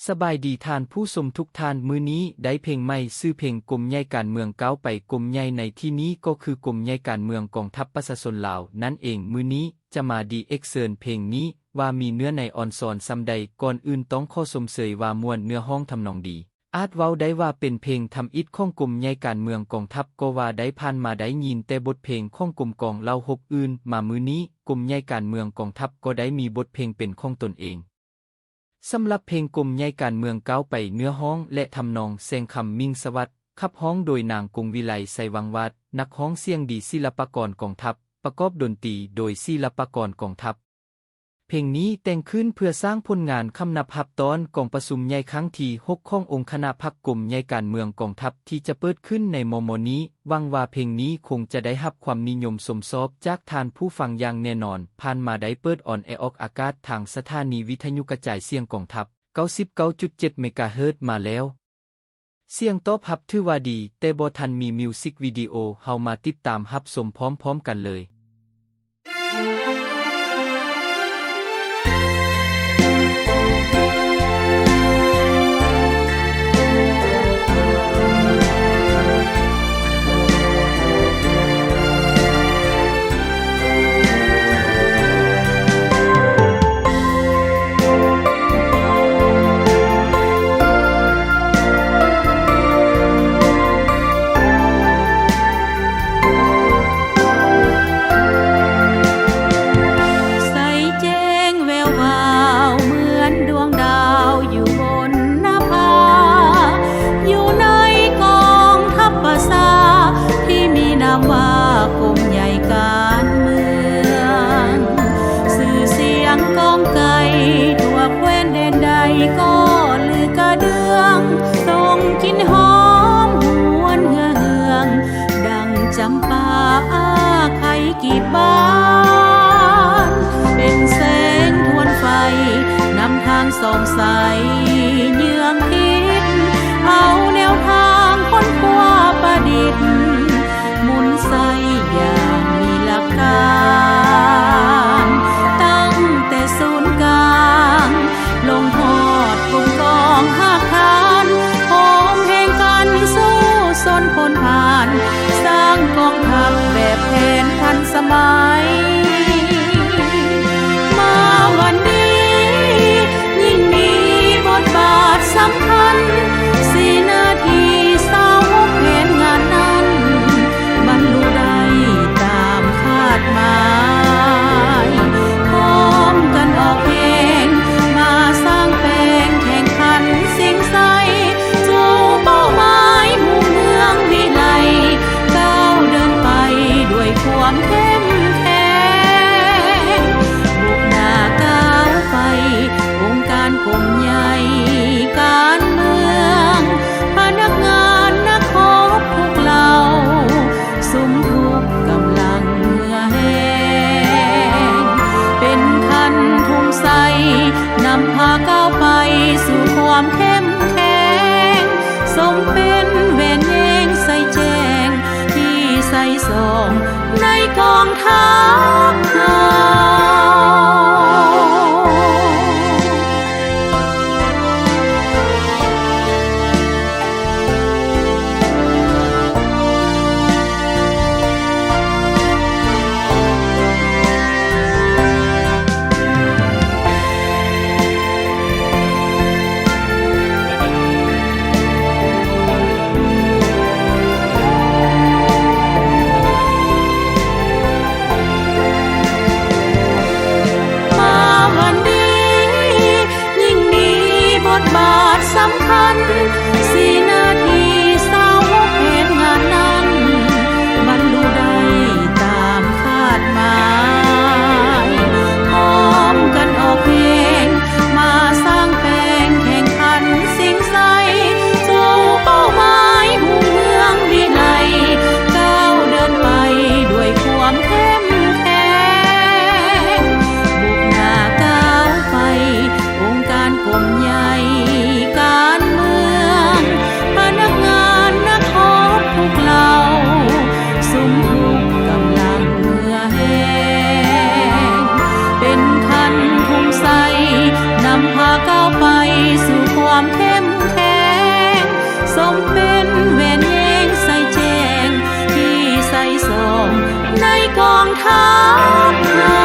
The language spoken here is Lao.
ສະບາຍດີທ່ານຜູ້ຊົມທຸກທ່ານ, ມື້ນີ້ໄດ້ເພງໃໝ່ ຊື່ເພງກົມໃຫຍ່ການເມືອງກ້າວໄປ. ກົມໃຫຍ່ໃນທີ່ນີ້ກໍຄືກົມໃຫຍ່ການເມືອງກອງທັບປະຊາຊົນລາວນັ້ນເອງ. ມື້ນີ້ຈະມາຣີແອັກເຊີນເພງນີ້ວ່າມີເນື້ອໃນອ່ອນຊອນສ່ຳໃດ. ກ່ອນອື່ນຕ້ອງຂໍຊົມເຊີຍວ່າມ່ວນ, ເນື້ອຮ້ອງທຳນອງດີ. ອາດເວົ້າໄດ້ວ່າເປັນເພງທຳອິດຂອງກົມໃຫຍ່ການເມືອງກອງທັບກໍວ່າໄດ້. ຜ່ານມາໄດ້ຍິນແຕ່ບົດເພງຂອງກົມກອງເຫຼົ່າຫົກອື່ນ, ມາມື້ນີ້ກົມໃຫຍ່ການເມືອງກອງທັບກໍໄດ້ມີບົດເພງເປັນຂອງຕົນເອງ. ສຳລັບເພງກົມໃຫຍ່ການເມືອງກ້າວໄປ, ເນື້ອຮ້ອງ ແລະ ທຳນອງ ແສງຄຳ ມິ່ງສະຫວັດ, ຂັບຮ້ອງໂດຍນາງ ກົງວິໄລ ໄຊວັງວາດ, ນັກຮ້ອງສຽງດີ ສິລະປະກອນ ກອງທັບ, ປະກອບດົນຕີໂດຍ ສິລະປະກອນ ກອງທັບ. ເພງນີ້ແຕ່ງຂຶ້ນເພື່ອສ້າງຜົນງານຄຳນັບຮັບຕ້ອນກອງປະຊຸມໃຫຍ່ຄັ້ງທີຫົກຂອງອົງຄະນະພັກກົມໃຫຍ່ການເມືອງກອງທັບ ທີ່ຈະເປີດຂຶ້ນໃນມໍ່ໆນີ້. ຫວັງວ່າເພງນີ້ຄົງຈະໄດ້ຮັບຄວາມນິຍົມຊົມຊອບຈາກທ່ານຜູ້ຟັງຢ່າງແນ່ນອນ. ຜ່ານມາໄດ້ເປີດອອນແອອອກອາກາດທາງສະຖານີວິທະຍຸກະຈາຍສຽງກອງທັບ ເກົ້າສິບເກົ້າຈຸດເຈັດ ເມກາເຮີດ ມາແລ້ວ. ສຽງຕອບຮັບຖືວ່າດີ, ແຕ່ບໍ່ທັນມີມິວສິກວິດີໂອ, ເຮົາມາຕິດຕາມຮັບຊົມພ້ອມໆກັນເລີຍ. ໃສແຈ້ງແວວວາວເໝືອນດວງດາວຢູ່ບົນນະພາ ຢູ່ໃນກອງທັບປະຊາ ທີ່ມີນາມວ່າກົມໃຫຍ່ການເມືອງ. ຊື່ສຽງກ້ອງໄກທົ່ວແຄວ້ນແດນໃດກໍລືກະເດືອງ ສົ່ງກິ່ນຫອມຫວນເຮືອເຮືອງ ດັ່ງຈຳປາອາໄຂ່ກີບບານ ເປັນແສງທວນໄຟ ນຳທາງສ່ອງໃສເຍືອງທິດ ເອົາແນວທາງຄົ້ນຄວ້າປະດິດ ໝູນໃສ່ຢ່າງມີຫຼັກການ ຕັ້ງແຕ່ສູນກາງ ລົງຮອດກຸ່ມກອງຮາກຖານ ໂຮມແຮງກັນສູ້ຊົນພົ້ນຜ່ານ ສ້າງກອງທັບແບບແຜນທັນສະໄໝ. ມາວັນນີ້ ຍິ່ງມີບົດບາດສຳຄັນ ສີ່ນາທີຊາວຫົກແຜນງານນັ້ນ ບັນລຸໄດ້ຕາມຄາດໝາຍ ພ້ອມກັນອອກແຮງ ມາສ້າງແປງແຂ່ງຂັນຊິງໄຊ ສູ່ເປົ້າໝາຍຮຸ່ງເຮືອງວິໄລ ກ້າວເດີນໄປດ້ວຍຄວາມເຂັ້ມແຂງ ບຸກໜ້າກ້າວໄປ ອົງການກົມໃຫຍ່ການເມືອງ ພະນັກງານນັກຮົບທຸກເຫຼົ່າ ສຸມທຸກກຳລັງເຫື່ອແຮງ ເປັນຄັນທຸງໄຊ ນຳພາກ້າວໄປສູ່ຄວາມເຂັ້ມແຂງ ສົມເປັນແຫວນແຍງໄຊແຈ້ງ ທີ່ໃສ່ສ່ອງໃນກອງທັບເຮົາ. ມາວັນນີ້ ຍິ່ງມີບົດບາດສຳຄັນ ສີ່ນາທີຊາວຫົກແຜນງານນັ້ນ ບັນລຸໄດ້ຕາມຄາດໝາຍ ພ້ອມກັນອອກແຮງ ມາສ້າງແປງແຂ່ງຂັນຊິງໄຊ ສູ່ເປົ້າໝາຍຮຸ່ງເຮືອງວິໄລ ກ້າວເດີນໄປດ້ວຍຄວາມເຂັ້ມແຂງ ບຸກໜ້າກ້າວໄປ ອົງການກົມໃຫຍ່ການເມືອງ ເປັນແວ່ນແຍງໃສແຈ້ງ ທີ່ໃສສ່ອງໃນກອງທັບ